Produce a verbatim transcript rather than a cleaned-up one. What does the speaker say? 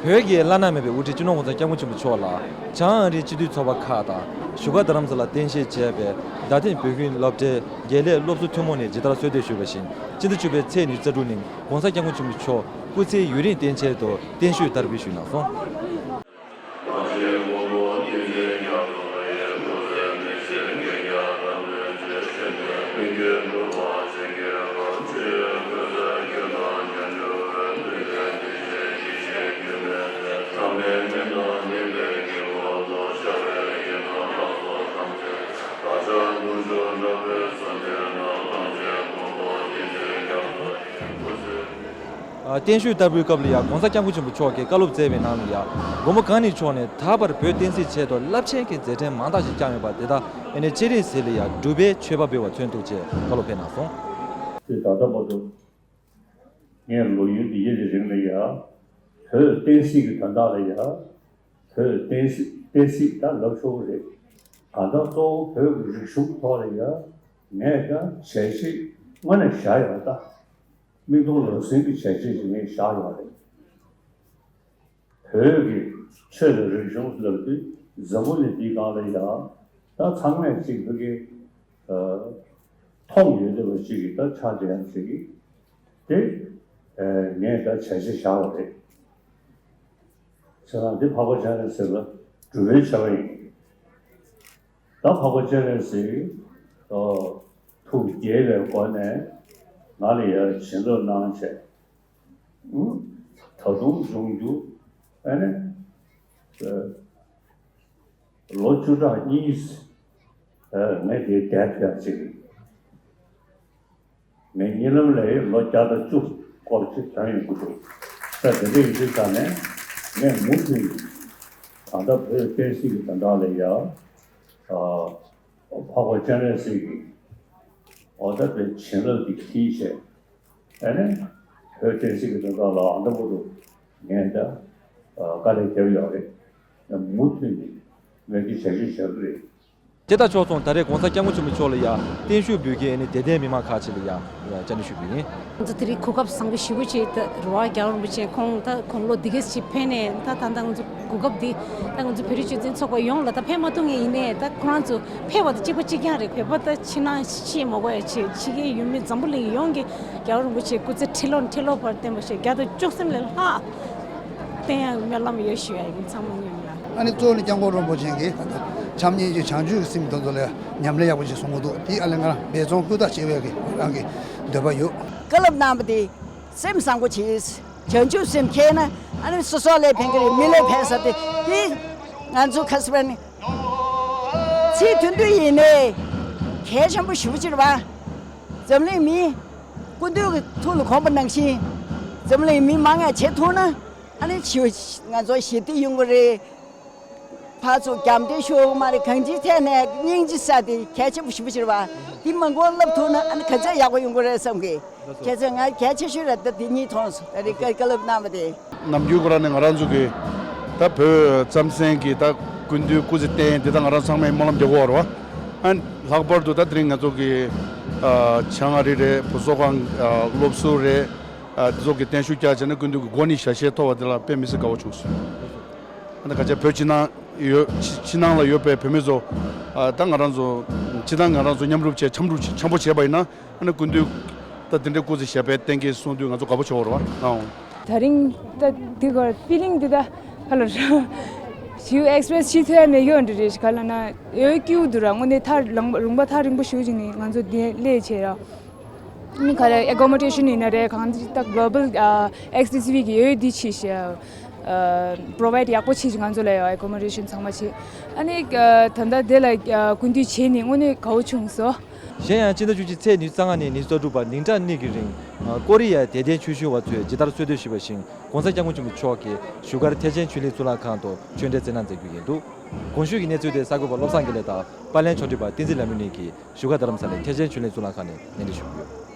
བོད་ཀྱི་བླ་ན་མེད་པའི་དབུ་ཁྲིད་སྤྱི་ནོར་༸གོང་ས་༸སྐྱབས་མགོན་ཆེན་པོ་མཆོག་ལ་བྱང་ཨ་རིའི་སྤྱི་འཐུས་ཚོགས་པ་ཁག་དང་བཞུགས་སྒར་རྡ་རམ་ས་ལར་རྟེན་གཞི་བྱས་པའི་རྡ་སྟེང་བོད་ཁྱིམ་སློབ་གྲྭའི་དགེ་ལས་སློབ་ཟུར་ཐུན་མོང་ནས་ཇི་ལྟར་གསོལ་འདེབས་ཞུས་པ་བཞིན། སྤྱི་ཟླ་བཅུ་པའི་ཚེས་ཉི་ཤུ་རྩ་དྲུག་ཉིན་༸གོང་ས་༸སྐྱབས་མགོན་ཆེན་པོ་མཆོག་སྐུ་ཚེ་ཡུན་རིང་བརྟན་ཆེད་དུ་བརྟན་བཞུགས་བསྟར་འབུལ་ཞུས་གནང་སོང་། ཨ། བརྟན་བཞུགས་བསྟར་འབུལ་སྐབས་ལ་ཡང་༸གོང་ས་༸སྐྱབས་མགོན་ཆེན་པོ་མཆོག་གིས་བཀའ་སློབ་སྩལ་བའི་ནང་ལ་ཡང་མགོན་པོ་གང་ཉིད་མཆོག་ནས་ད་བར་བོད་བསྟན་སྲིད་ཆེད་དུ་རླབས་ཆེན་གྱི་མཛད་འཕྲིན་མང་དག་ཞིག་བསྐྱངས་ཡོད་པ་དེ་དག་ཨ་ནི་སྤྱན་རས་གཟིགས་ལ་ཡང་སྒྲུབ་པའི་མཆོད་པ་འབུལ་བ་མཚོན་ཐུབ་ཅེས་བཀའ་སློབ་ཕེབས་གནང་སོང་། དེ་ད་ལྟ་བར་དུ་ངས་ལོ་ཡུན་འདི་ཡི་རིང་ལ་ཡང་བོད་བསྟན་སྲིད་ཀྱི་དོན་དག་ལ་ཡང་བོད་བསྟན་སྲིད་བསྟན་སྲིད་ད་ལབ་ཆོག་གི་རེད། ད་ལྟ་གཙོ་བོ་བོད་ཀྱི་རིག་གཞུང་ཐོག་ལ་ཡང་ངས་ཀྱང་བྱས་རྗེས་དངོས་གནས་བཞག་ཡོད་ད། མིག་མཐོང་ལག་ཟིན་གྱི་བྱས་རྗེས་ཅིག་ངས་བཞག་ཡོད་རེད། བོད་ཀྱི་ཆོས་དང་རིག་གཞུང་ལབ་དུས་འཛམ་བུ་གླིང་འདིའི་སྒང་ལ་ཡང་ད་ཚང་མས་ཅིག་བོད་ཀྱི་མཐོང་ཡོད་བསྡད་པ་ཅིག་གི་ད་ཆ་འདྲ་ཡང་ཅིག་གི་དེ་ངས་ད་བྱས་རྗེས་བཞག་པ་རེད། བྱས་ཙང་འདི་འཕགས་པ་སྤྱན་རས་གཟིགས་ལ་སྒྲུབ་པའི་བྱ་བ་ཡིན། ད་འཕགས་པ་སྤྱན་རས་གཟིགས་ཐུགས་དགྱེས་པའི་སྒོ་ནས་ང་ལ་ཡར་བྱིན་རླབས་གནང་བྱས། ད་དུང་འབྱུང་འགྱུར་ཨ་ནི་ལོ་བཅུ་ཕྲག་གཉིས་ངས་དེ་བསྡད་ཐུབ་ཡག་ཅིག་ངས་གཉིད་ལམ་ལས་ལོ་བརྒྱ་དང་བཅུ་སྐོར་ཅིག་ཐོན་ཡོང་གི་འདུག་ས་དེ་འདྲ་ཡིན་དུས་ཙང་ནས་ངས་མུ་མཐུད་ནས་ད་ལྟ་བོད་བསྟན་སྲིད་ཀྱི་དོན་དག་ལ་ཡ་འཕགས་པ་སྤྱན་རས་གཟིགས་ཀྱི་འོ་ད་བོད་བྱིན་རླབས་ཀྱི་མཐིལ་ཞིག་ཨ་ནི་བོད་བསྟན་སྲིད་ཀྱི་དོན་དག་ལ་ཨ་འདྲ་པོ་འདུག་ངས་ད་དཀའ་ལས་བརྒྱབ་ཡོད་རེད། མུ་མཐུད་ནས་ངས་འདི་བྱ་རྒྱུ་བྱ་གི་རེད། དེ་དང་ཕྱོགས་མཚུངས་ད་རེས་༸གོང་ས་༸སྐྱབས་མགོན་ཆེན་པོ་མཆོག་ལ་ཡང་བརྟན་བཞུགས་འབུལ་མཁན་ནི་དད་ལྡན་མི་མང་ཁག་ཅིག་ལ་ཡང་བཅར་འདྲི་ཞུས་པ་ཡིན། ང་ཚོ་དེ་རིང་གོ་སྐབས་བཟང་པོ་ཞེ་པོ་ཅིག་ད་རེད་བ། རྒྱལ་བ་རིན་པོ་ཆེ་ཁོང་ད་དགུང་ལོ་འདི་ག་ཅིག་ཕེབས་ནས་ད་ད་ལྟ་ང་ཚོ་གོ་སྐབས་འདི་ད་ང་ཚོ་བོད་རིགས་སྤྱི་མཐུན་ཚོགས་པ་ཡོངས་ལ་ད་ཕེབས་མ་ཐུབ་མཁན་ཡིན་ནའི་ད་ཁོ་རང་ཚོ་ཕེབས་པ་དང་གཅིག་པ་གཅིག་རྐྱང་རེད། བོད་པ་ད་ཕྱི་ནང་ཕྱི་མ་དགོས་ཡ་ཆེ་ཕྱི་རྒྱལ་ཡུལ་མི་འཛམ་བུ་གླིང་ཡོངས་ཀྱི་རྒྱལ་བ་རིན་པོ་ཆེའི་སྐུ་ཚེ་ཁྲི་ལོ་ཁྲི་ལོ་བར་བརྟན་པ་ཞིག་བརྒྱ་དང་བཅུ་གསུམ་ལས་ལྷག་བརྟན་ཡག་སྨོན་ལམ་ཡོད་ཞུ་ཡ་ཡིན། ཚང་མ་མཉམ་ལ། ཨ་ནི་གཙོ་བོ་ནི་སྐྱབས་མགོན་རིན་པོ་ཆེ་གིས་ད་ལྟ་བྱམས་སྙིང་རྗེ་བྱང་ཆུབ་ཀྱི་སེམས་དེ་ཚོ་ལ་ཉམས་ལེན་ཡག་པོ་ཞིག་གསུང་གི་འདུག་དེ་ཨ་ལས་ང་རང་འབད་བརྩོན་ཧུར་ཐག་བྱེད་པའི་གི་རང་གི་འདོད་པ་ཡོད། བཀའ་སློབ་གནང་བ་དེ་སེམས་བཟང་པོ་བྱེད། བྱང་ཆུབ་སེམས་མཁྱེན་ན་ཨ་ནི་སོ་སོ་ལ་ཕན་གི་རེད། མི་ལ་ཕན་ས་དེ་དེ་ང་ཚོ་ཁ་སི་པ་ནི་ཚིག་དོན་དུ་ཡིན་ནའི་གལ་ཆེན་པོ་ཞེ་པོ་ཅིག་རེད་བ། འཛམ་གླིང་མི་སྐུ་མདུན་གྱི་ཐུགས་ལ་དགོངས་པ་ནང་བཞིན་འཛམ་གླིང་མི་མང་ང་བྱེད་ཐུབ་ན་ཨ་ནི་ཞི་ང་ཚོ་ཞི་བདེ་ཡོང་གི་རེད། ཕར་ཚུར་རྒྱབ་འདྲེ་ཤོར་གི་མ་རེད། གང་ཅིའི་ཐད་ནས་སྙིང་རྗེ་ས་དེ་གལ་ཆེན་པོ་ཞེ་པོ་ཅིག་རེད་བ། འདི་མང་པོ་བསླབ་ཐུབ་ན་ཨ་ནི་ག་ཚད་ཡག་པོ་ཡོང་གི་རེད་བསམ་གི། ཁྱེད་ཚོས་ང་གལ་ཆེ་ཤོས་རེད་ད་འདི་གཉིས་མཐོང་སོང་། ད་རེས་བཀའ་བཀའ་སློབ་གནང་བ་དེ། ནམ་རྒྱུན་ཁོ་རང་ནི་ང་རང་ཚོ་གི་ད་བོད་རྩམ་ཟན་གི་ད་སྐུ་མདུན་སྐུ་ཚེ་བརྟན་འདི་ད་ང་རང་ཚང་མས་སྨོན་ལམ་རྒྱག་གི་ཡོད་རེད་བ། ཨ་ལྷག་པར་དུ་ད་དེ་རིང་ང་ཚོ་གི་ཨ་བྱང་ཨ་རི་རེད། བུ་གསོ་ཁང་ཨ་སློབ་ཟུར་རེད། ཨ་འདི་ཚོ་གི་བརྟན་བཞུགས་བསྐྱངས་བྱས་ན་སྐུ་མདུན་གི་མགོ་ནས་ཞལ་བཞེས་ཐོབ་པ་དེ་ལ་དཔེ་མི་སྲིད་དགའ་བོ་བྱུང་སོང་། ཨ་ད་ག་ཅག་བོད་ཕྱི་ནང་ཡོད་ཕྱི་ཕྱི་ནང་ལ་ཡོད་པའི་བོད་མི་ཚོ་ཨ་ད་ང་རང་ཚོ་ཕྱི་ནང་ང་རང་ཚོ་མཉམ་རུབ་བྱས་འཆམ་རུབ་འཆམ་པོ་བྱས་པ་ཡིན་ན། ཨ་ནི་སྐུ་མདུན་ད་དེ་འདྲའི་སྐུ་ཚེ་ཞབས་པད་བརྟན་གྱིས་གསུང་དུས་ང་ཚོ་དགའ་པོ་བྱེད་འོར་བ་ཨང་། དེ་རིང་ད་འདི་གར་ཕི་ལིང་འདི་ད་ག་ལ་ཞིའུ་ཨེགས་པི་རེ་སི་ཤི་ཐོས་མེད་ཡོད་འདྲ་རེད། ག་ལ་ན་ཡོད་སྐྱིད་འདུག་ར། དངོས་གནས་ཐག་ལུང་པ་ལུང་པ་ཐག་རིང་པོ་ཞིག་ཅིག་ནས་ང་ཚོ་འདི་སླེབས་བྱས་ར། ནི་ག་ལ་ཨེ་ཀོ་མོ་ཌེ་ཤན་ཡིན་ན་རེད། གང་ཅི་ད་གློ་བལ་ཨེགས་ཊི་སི་བི་གི་ཡོད་འདི་ཆེ་ཤོས་པོ་རོ་བའི་ཌི་ཡག་པོ་བྱེད་ཅིག་ང་ཚོ་ལ་ཡོད། ཨེ་ཀོ་མོ་ཌེ་ཤན་ཚང་མ་བྱེད། ཨ་ནི་ད་ལྟ་དེ་ལ་སྐུ་མདུན་བྱས་ནས་དངོས་གནས་དགའ་བོ་བྱུང་སོང་། གཞན་ཡང་སྤྱི་ཟླ་བཅུ་གཅིག་ཚེས་ཉི་ཤུ་རྩ་ལྔ་ནས་ཉི་ཤུ་རྩ་དྲུག་བར་ཉིན་གྲངས་གཉིས་ཀྱི་རིང་ཀོ་རི་ཡའི་དད་ལྡན་ཆོས་ཞུ་བ་ཚོས་ཇི་ལྟར་གསོལ་འདེབས་ཞུས་པ་བཞིན་༸གོང་ས་༸སྐྱབས་མགོན་ཆེན་པོ་མཆོག་གིས་བཞུགས་སྒར་ཐེག་ཆེན་ཆོས་གླིང་གཙུག་ལག་ཁང་དུ་ཆོས་འབྲེལ་སྩལ་གནང་མཛད་རྒྱུ་ཡིན་འདུག་གོང་ཞུས་ཀྱི་གནས་ཚུལ་དེ་གསར་འགོད་པ་བློ་བཟང་དགེ་ལེགས་དང་པར་ལེན་ཕྱོགས་སྒྲིག་པ་བསྟན་འཛིན་ལྷ་མོ་གཉིས་ཀྱིས་བཞུགས་སྒར་རྡ་རམ་ས་ལའི་ཐེག་ཆེན་ཆོས་གླིང་གཙུག་ལག་ཁང་ནས་སྙན་སྒྲོན་ཞུས་ཡོད།